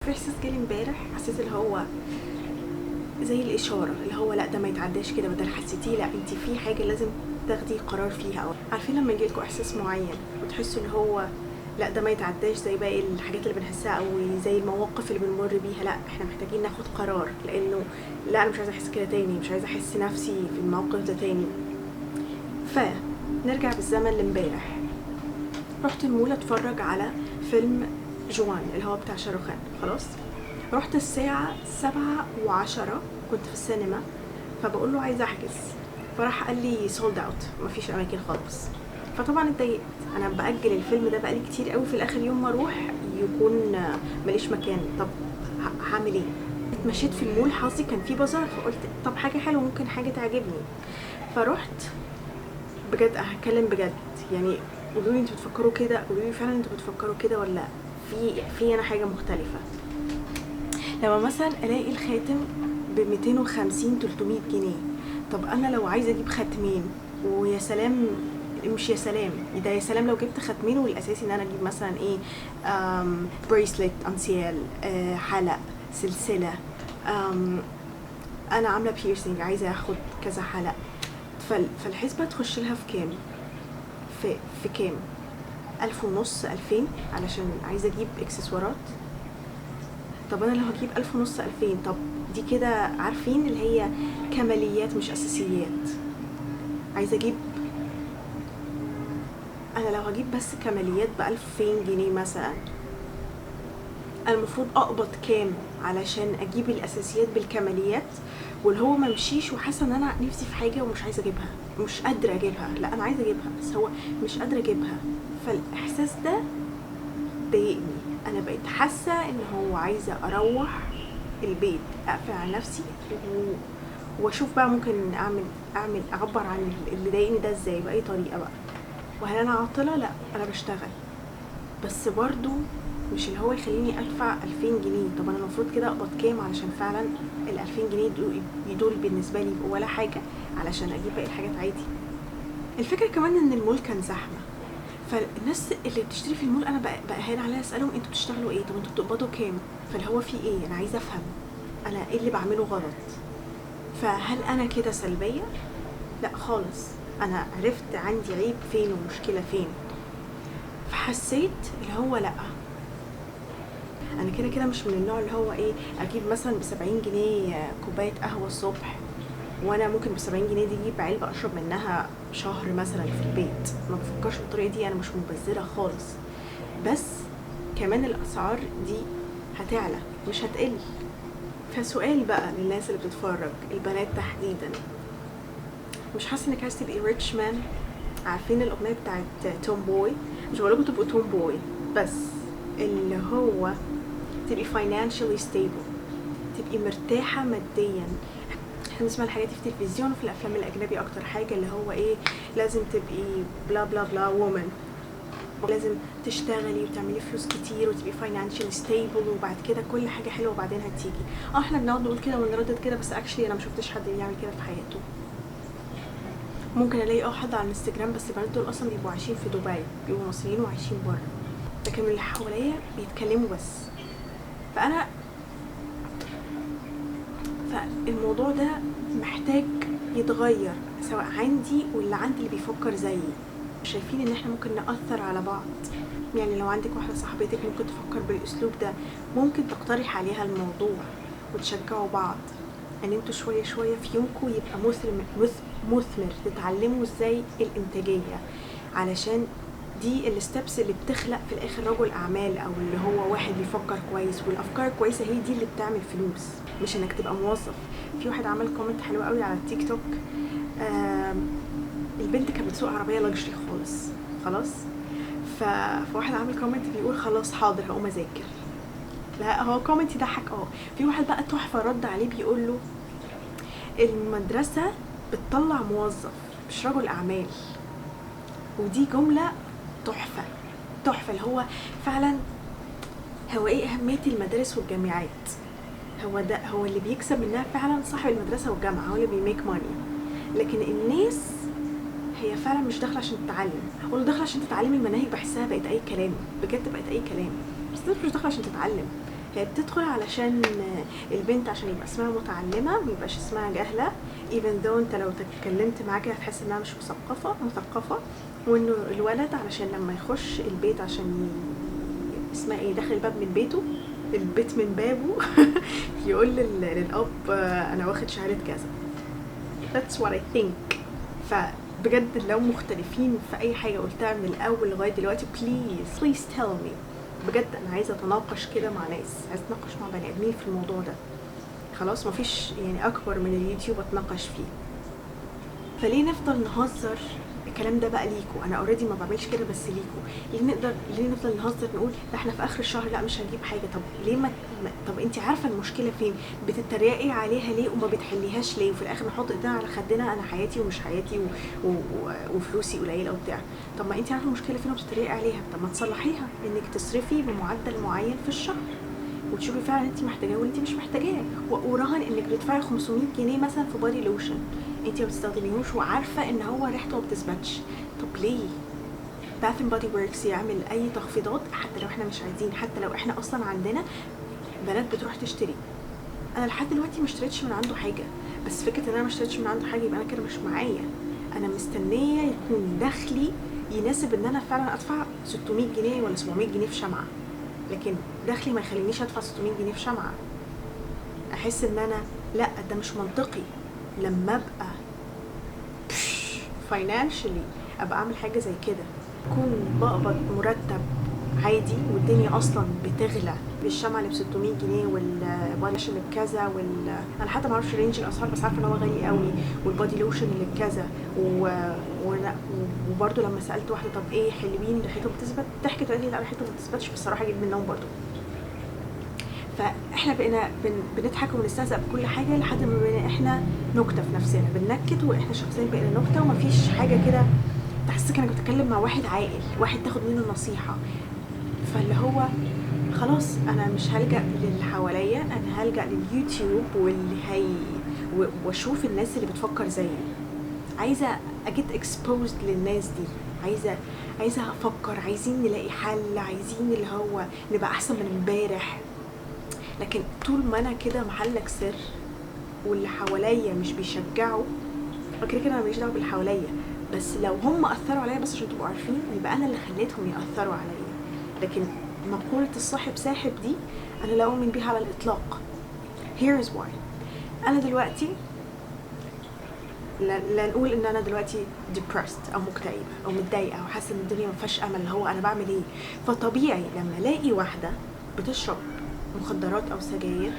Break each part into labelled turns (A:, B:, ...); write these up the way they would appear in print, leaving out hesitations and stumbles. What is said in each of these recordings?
A: في احساس جالي امبارح، حسيت اللي هو زي الاشارة اللي هو لا ده ما يتعداش كده، بدل حسيتيه لا انت في حاجة لازم تاخدي قرار فيها. او عارفين لما يجيلكوا احساس معين وتحسوا اللي هو لا ده ما يتعداش زي باقي الحاجات اللي بنحسها او زي المواقف اللي بنمر بيها، لا احنا محتاجين ناخد قرار، لانه لا انا مش عايزه احس كده تاني، مش عايزه احس نفسي في الموقف ده تاني. فنرجع بالزمن لامبارح، رحت المول اتفرج على فيلم جوان اللي هو بتاع شاروخان. خلاص رحت الساعة 7:10، كنت في السينما، فبقول له عايزة احجز، فراح قال لي sold out، مفيش اماكن خالص. فطبعا اتضايقت، انا باجل الفيلم ده بقالي كتير قوي، في الاخر يوم ما اروح يكون ماليش مكان، طب هعمل ايه؟ اتمشيت في المول، حظي كان في بازار، فقلت طب حاجة حلوة ممكن حاجة تعجبني. فروحت بجد، هتكلم بجد يعني، قولوا لي انتوا بتفكروا كده، قولوا لي فعلا انتوا بتفكروا كده ولا في انا حاجة مختلفة. لما مثلا الاقي الخاتم ب 250 300 جنيه، طب انا لو عايزه اجيب خاتمين، ويا سلام مش يا سلام ده، يا سلام لو جبت خاتمين، والاساسي ان انا اجيب مثلا ايه، bracelet، انسيال، حلق، سلسلة، انا عامله piercing عايزه اخد كذا حلق، فالحسبه تخش لها في كام؟ في كام؟ 1500، 2000، علشان عايزه اجيب اكسسوارات. طب انا لو هجيب 1500، 2000، طب دي كده عارفين اللي هي كماليات مش اساسيات. عايزه اجيب، انا لو هجيب بس كماليات ب2000 جنيه مثلا، المفروض اقبض كام علشان اجيب الاساسيات بالكماليات؟ واللي هو ما مشيش، وحاسه ان انا نفسي في حاجة ومش عايزه اجيبها، مش قادرة اجيبها، لا انا عايزه اجيبها بس هو مش قادرة اجيبها. فالاحساس ده ضايقني، انا بقيت حاسه ان هو عايزه اروح البيت اقفل على نفسي واشوف بقى ممكن اعمل اعبر عن اللي ضايقني ده ازاي باي طريقه بقى. وهل انا عاطلة؟ لا انا بشتغل، بس برضو مش اللي هو يخليني ادفع 2000 جنيه. طب انا المفروض كده اقبض كام علشان فعلا ال 2000 جنيه دول بالنسبة لي يبقوا ولا حاجة علشان اجيب باقي الحاجات عادي. الفكرة كمان ان المول كان زحمة، فالناس اللي بتشتري في المول انا بقى هان عليا اسالهم انتوا بتشتغلوا ايه؟ طب انتوا بتقبضوا كام؟ فاللي هو في ايه؟ انا عايزه افهم انا ايه اللي بعمله غلط. فهل انا كده سلبية؟ لا خالص، انا عرفت عندي عيب فين ومشكلة فين. فحسيت اللي هو لا انا كده كده مش من النوع اللي هو ايه اجيب مثلا ب70 جنيه كوباية قهوة الصبح، وانا ممكن ب70 جنيه دي اجيب علبة اشرب منها شهر مثلا في البيت. ما بفكرش بالطريقة دي، انا مش مبذره خالص، بس كمان الاسعار دي هتعلى مش هتقل. فسؤال بقى للناس اللي بتتفرج، البنات تحديدا، مش حاسه انك عايز تبقي rich man؟ عارفين الاغنية بتاعت tomboy؟ مش بقولكم تبقوا tomboy، بس اللي هو تبقي financially stable، تبقي مرتاحة ماديا. احنا بنسمع الحاجات دي في التلفزيون وفي الافلام الاجنبي اكتر حاجة، اللي هو ايه لازم تبقي blah blah blah woman، لازم تشتغلي وتعملي فلوس كتير وتبقي financially stable، وبعد كده كل حاجة حلوة وبعدين هتيجي. احنا بنقعد نقول كده ونردد كده، بس actually انا ما شفتش حد بيعمل كده في حياته. ممكن الاقي حد على الانستجرام، بس البنات دول اصلا بيبقوا عايشين في دبي، بيبقوا مصريين وعايشين بره، لكن اللي حواليا بيتكلموا بس. فالموضوع ده محتاج يتغير، سواء عندي ولا عند اللي بيفكر زيي. شايفين ان احنا ممكن نأثر على بعض، يعني لو عندك واحدة صاحبتك ممكن تفكر بالاسلوب ده، ممكن تقترح عليها الموضوع وتشجعوا بعض ان انتوا شوية شوية في يومكم يبقى مثمر، تتعلموا ازاي الانتاجية، علشان دي ال steps اللي بتخلق في الاخر رجل اعمال، او اللي هو واحد بيفكر كويس، والافكار الكويسة هي دي اللي بتعمل فلوس، مش انك تبقى موظف. في واحد عمل comment حلو قوي على التيك توك، البنت كانت بتسوق عربية luxury خالص خلاص، فواحد عامل comment بيقول خلاص حاضر هقوم اذاكر. لا هو comment يضحك. في واحد بقى تحفة رد عليه بيقول له المدرسة بتطلع موظف مش رجل اعمال. ودي جملة تحفة تحفة، اللي هو فعلا هو ايه اهمية المدارس والجامعات؟ هو ده هو اللي بيكسب منها فعلا صاحب المدرسة والجامعة، هو اللي بي make money. لكن الناس هي فعلا مش داخله عشان تتعلم، ولا داخله عشان تتعلم المناهج، بحسها بقت اي كلام بجد، بقت اي كلام. بس الناس مش داخله عشان تتعلم، هي بتدخل علشان البنت عشان يبقى اسمها متعلمة، ما يبقاش اسمها جاهله، even though انت لو اتكلمت معاك هتحس انها مش مثقفة. وانه الولد علشان لما يخش البيت عشان اسمها ايه، داخل الباب من بيته، البيت من بابه يقول للاب انا واخد شهادة كذا. That's what I think. فبجد لو مختلفين في اي حاجة قلتها من الاول لغاية دلوقتي please please tell me. بجد انا عايزه اتناقش كده مع ناس، عايزه اتناقش مع بني ادمين في الموضوع ده. خلاص مفيش يعني اكبر من اليوتيوب اتناقش فيه. فليه نفضل نهزر الكلام ده بقى ليكو؟ انا already ما بعملش كده بس ليكو. ليه نفضل نهزر نقول ده احنا في اخر الشهر لا مش هنجيب حاجة؟ طب ليه ما طب انت عارفه المشكلة فين، بتتريقي عليها ليه وما بتحليهاش ليه؟ وفي الاخر نحط ايدينا على خدنا، انا حياتي ومش حياتي وفلوسي قليله وبتاع. طب ما انت عارفه المشكلة فين وبتتريقي عليها، طب ما تصلحيها انك تصرفي بمعدل معين في الشهر وتشوفي فعلا انت محتاجاه ولا انت مش محتاجاه. وراهن انك بتدفعي 500 جنيه مثلا في body lotion انت ما بتستخدميهوش وعارفه ان هو ريحته ما بتثبتش، طب ليه؟ Bath and Body Works يعمل اي تخفيضات حتى لو احنا مش عايزين، حتى لو احنا اصلا عندنا بنات بتروح تشتري. انا لحد دلوقتي ما اشتريتش من عنده حاجة، بس فكرة ان انا ما اشتريتش من عنده حاجة يبقى انا كده مش معايا. انا مستنيه يكون دخلي يناسب ان انا فعلا ادفع 600 جنيه ولا 700 جنيه في شمعة، لكن دخلي ما يخلينيش ادفع 600 جنيه في شمعة. احس ان انا لا، ده مش منطقي. لما ابقى financially ابقى اعمل حاجة زي كده، اكون بقبض مرتب عادي والدنيا اصلا بتغلى، بالشمعة اللي ب 600 جنيه وال body اللي بكذا انا حتى ما اعرفش range الاسعار بس عارفه ان هو غالي قوي، وال body lotion اللي بكذا وبرده لما سالت واحدة طب ايه حلوين ريحتهم بتثبت، ضحكت وقالت لي لا ريحتهم ما بتثبتش، بس الصراحة اجيب منهم برده. فاحنا بقينا بنضحك وبنستهزأ بكل حاجة لحد ما بقينا احنا نكتة في نفسنا، بننكت واحنا شخصيا بقينا نكتة، ومفيش حاجة كده تحسسك انك بتتكلم مع واحد عاقل، واحد تاخد منه نصيحة. فاللي هو خلاص انا مش هلجأ للي حواليا، انا هلجأ لليوتيوب واللي هي واشوف الناس اللي بتفكر زيي. عايزه ا get exposed للناس دي، عايزه افكر، عايزين نلاقي حل، عايزين اللي هو نبقى احسن من امبارح. لكن طول ما انا كده محلك سر واللي حواليا مش بيشجعوا، كده كده انا ماليش دعوه باللي حواليا، بس لو هم اثروا عليا، بس عشان تبقوا عارفين يبقى انا اللي خليتهم ياثروا عليا. لكن مقولة الصاحب ساحب دي انا لا اؤمن بيها على الاطلاق. Here is why. انا دلوقتي لا نقول ان انا دلوقتي depressed او مكتئبه او متضايقة او حاسه ان الدنيا ما فيهاش امل، اللي هو انا بعمل ايه. فطبيعي لما الاقي واحدة بتشرب مخدرات او سجاير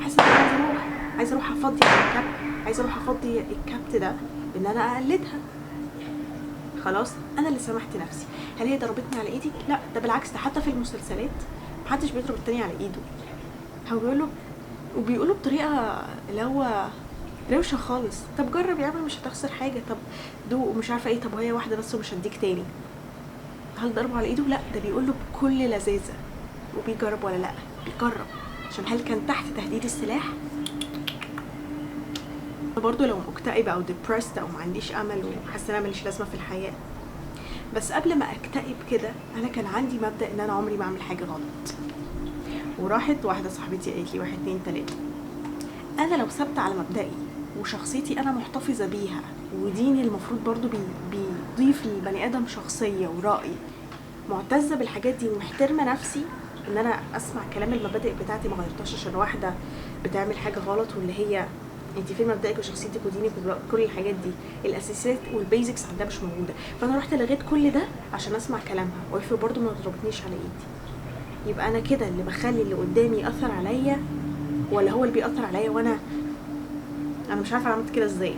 A: حاسه ان انا عايزه اروح افضي الكبت، عايزه اروح افضي الكبت ده بان انا اقلدها. خلاص انا اللي سمحت نفسي. هل هي ضربتني على ايدي؟ لا، ده بالعكس، ده حتى في المسلسلات محدش بيضرب التاني على ايده، هو بيقوله وبيقوله بطريقة اللي هو روشه خالص. طب جرب يا عم مش هتخسر حاجة، طب دوق ومش عارفه ايه، طب وهي واحدة بس ومش هديك تاني. هل ضربه على ايده؟ لا، ده بيقوله بكل لذاذه. وبيجرب ولا لا؟ بيجرب. عشان هل كان تحت تهديد السلاح؟ برضو لو مكتئبه او depressed او ما عنديش امل وحاسه ان انا ماليش لازمه في الحياة، بس قبل ما اكتئب كده انا كان عندي مبدا ان انا عمري ما اعمل حاجة غلط. وراحت واحدة صاحبتي قالت لي 1 2 3، انا لو ثابتة على مبدئي وشخصيتي انا محتفظة بيها، وديني المفروض برضو بيضيف للبني ادم شخصية وراي، معتزه بالحاجات دي ومحترمه نفسي ان انا اسمع كلام المبادئ بتاعتي ما غيرتهاش عشان واحدة بتعمل حاجة غلط، واللي هي انت فين مبدئك وشخصيتك ودينك وكل الحاجات دي، الاساسيات وال basics عندها مش موجودة. فانا رحت لغيت كل ده عشان اسمع كلامها، وافرض برضو ما ضربتنيش على ايدي، يبقى انا كده اللي بخلي اللي قدامي ياثر عليا ولا هو اللي بيأثر عليا؟ وانا مش عارفه عملت كده ازاي.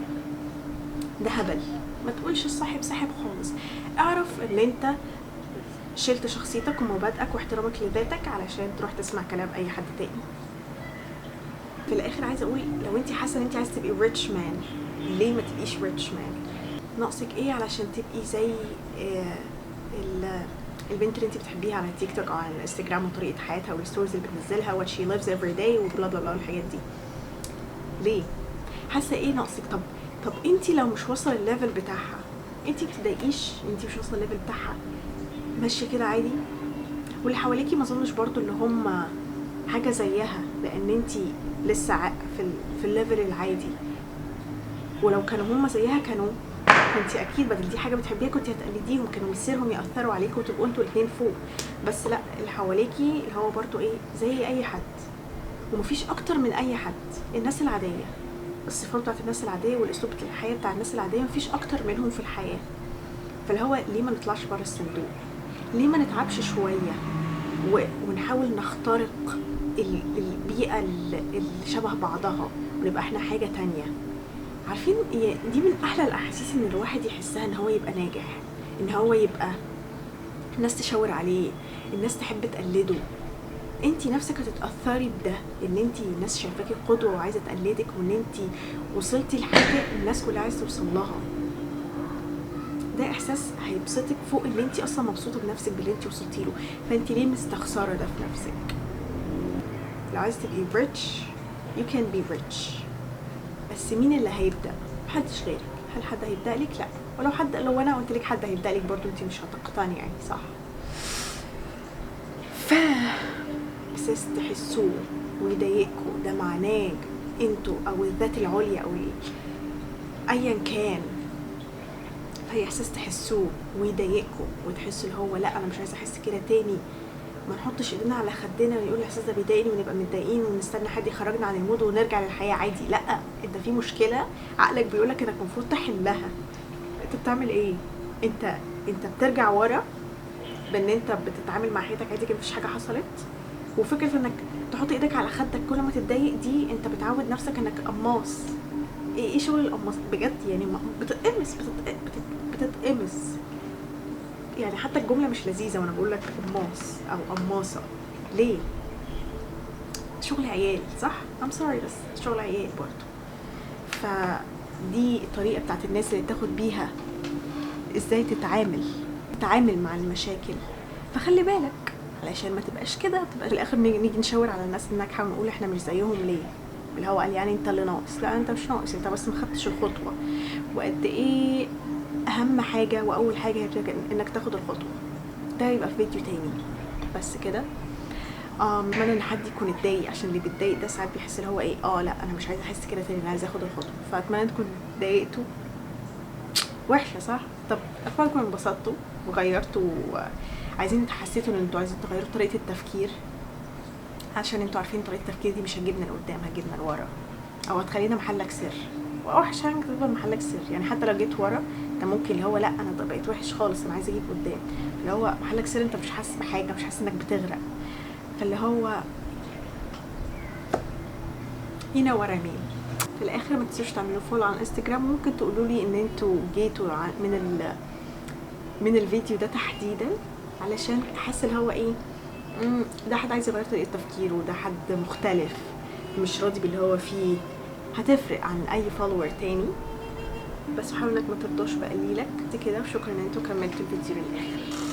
A: ده هبل. ما تقولش الصاحب ساحب خالص. اعرف ان انت شلت شخصيتك ومبادئك واحترامك لذاتك علشان تروح تسمع كلام اي حد تاني. في الاخر عايزه اقول لو انت حاسه ان انت عايزه تبقي rich man، ليه ما تبقيش rich man؟ ناقصك ايه علشان تبقي زي البنت اللي انت بتحبيها على تيك توك او على الانستجرام وطريقه حياتها وال stories اللي بتنزلها what she lives every day و blah blah blah والحاجات دي؟ ليه حاسه ايه ناقصك؟ طب انت لو مش واصله ال level بتاعها انت بتضايقيش؟ انت مش واصله ال level بتاعها ماشية كده عادي، واللي حواليكي ما اظنش برضو اللي هم حاجة زيها، لان انتي لسه في ال level العادي. ولو كانوا هم زيها كانوا كنتي اكيد بدل دي حاجة بتحبيها كنتي هتقلديهم، كانوا مصيرهم ياثروا عليكي وتبقوا انتوا الاثنين فوق. بس لا، اللي حواليكي اللي هو برضو ايه زي اي حد، ومفيش اكتر من اي حد. الناس العادية، الصفات بتاعت الناس العادية والاسلوب بتاع الحياة بتاع الناس العادية مفيش اكتر منهم في الحياة. فاللي هو ليه ما نطلعش بره الصندوق؟ ليه ما نتعبش شوية ونحاول نخترق البيئة اللي شبه بعضها ونبقى احنا حاجة تانية؟ عارفين دي من احلى الاحاسيس ان الواحد يحسها، ان هو يبقى ناجح، ان هو يبقى الناس تشاور عليه، الناس تحب تقلده. انتي نفسك هتتاثري بده، ان انتي الناس شايفاكي قدوة وعايزه تقلدك، وان انتي وصلتي لحاجة الناس كلها عايزه توصل لها. ده احساس هيبسطك فوق اللي انتي اصلا مبسوطة بنفسك باللي انتي وصلتي له. فانتي ليه مستخسره ده في نفسك؟ لو عايزه تبقي rich you can be rich، بس مين اللي هيبدا؟ محدش غيرك. هل حد هيبدا لك؟ لا. ولو حد، لو انا قلت لك حد هيبدا لك برضو انت مش هتقتنعي يعني، صح؟ ف احساس تحسوه ويضايقكوا ده معناه انتوا او الذات العليا او ايا كان، فهي احساس تحسوه ويضايقكوا وتحسوا اللي هو لا انا مش عايزه احس كده تاني. ما نحطش ايدينا على خدنا ونقول الاحساس ده بيضايقني ونبقى متضايقين ونستنى حد يخرجنا عن ال mood ونرجع للحياة عادي. لا، انت في مشكلة عقلك بيقولك انك المفروض تحلها. انت بتعمل ايه؟ انت بترجع ورا بان انت بتتعامل مع حياتك عادي كده مفيش حاجة حصلت. وفكره انك تحط ايدك على خدك كل ما تتضايق دي، انت بتعود نفسك انك قماص. ايه شغل القماص بجد يعني؟ بتتقمص، بتتقمص يعني. حتى الجملة مش لذيذة وانا بقول لك قماص او قماصه. ليه؟ شغل عيال، صح؟ I'm sorry بس شغل عيال برضو. فدي الطريقة بتاعت الناس اللي تاخد بيها ازاي تتعامل مع المشاكل. فخلي بالك علشان ما تبقاش كده، تبقى في الاخر نيجي نشاور على الناس الناجحة ونقول احنا مش زيهم ليه، اللي هو قال يعني انت اللي ناقص. لا، انت مش ناقص، انت بس ما خدتش الخطوة. وقد ايه اهم حاجة واول حاجة هي انك تاخد الخطوة. ده يبقى في فيديو تاني بس كده. اتمنى ان حد يكون اتضايق، عشان اللي بيتضايق ده ساعات بيحس اللي هو ايه، لا انا مش عايزه احس كده تاني، انا عايزه اخد الخطوة. فاتمنى تكونوا اتضايقتوا. وحشة صح؟ طب اتمنى تكونوا انبسطتوا وغيرتوا، عايزين حسيتوا ان انتوا عايزين تغيروا طريقه التفكير، عشان انتوا عارفين طريقه التفكير دي مش هتجيبنا لقدام، هتجيبنا لورا او هتخلينا محلك سر. واوحش حاجة تفضل محلك سر يعني. حتى لو جيت ورا انت ممكن اللي هو لا انا بقيت وحش خالص، انا عايزه اجيب قدام. اللي هو محلك سر، انت مش حاسس بحاجة، مش حاسس انك بتغرق. فاللي هو you know what I mean. في الاخر ما تنسوش تعملوا follow على الانستجرام، وممكن تقولوا لي ان انتوا جيتوا من الفيديو ده تحديدا، علشان احس اللي هو ايه، ده حد عايز يغير طريقه تفكيره، ده حد مختلف مش راضي باللي هو فيه. هتفرق عن اي follower تاني. بس حاول انك ما ترضاش بقليلك كده. وشكرا ان انتوا كملتوا الفيديو للاخر.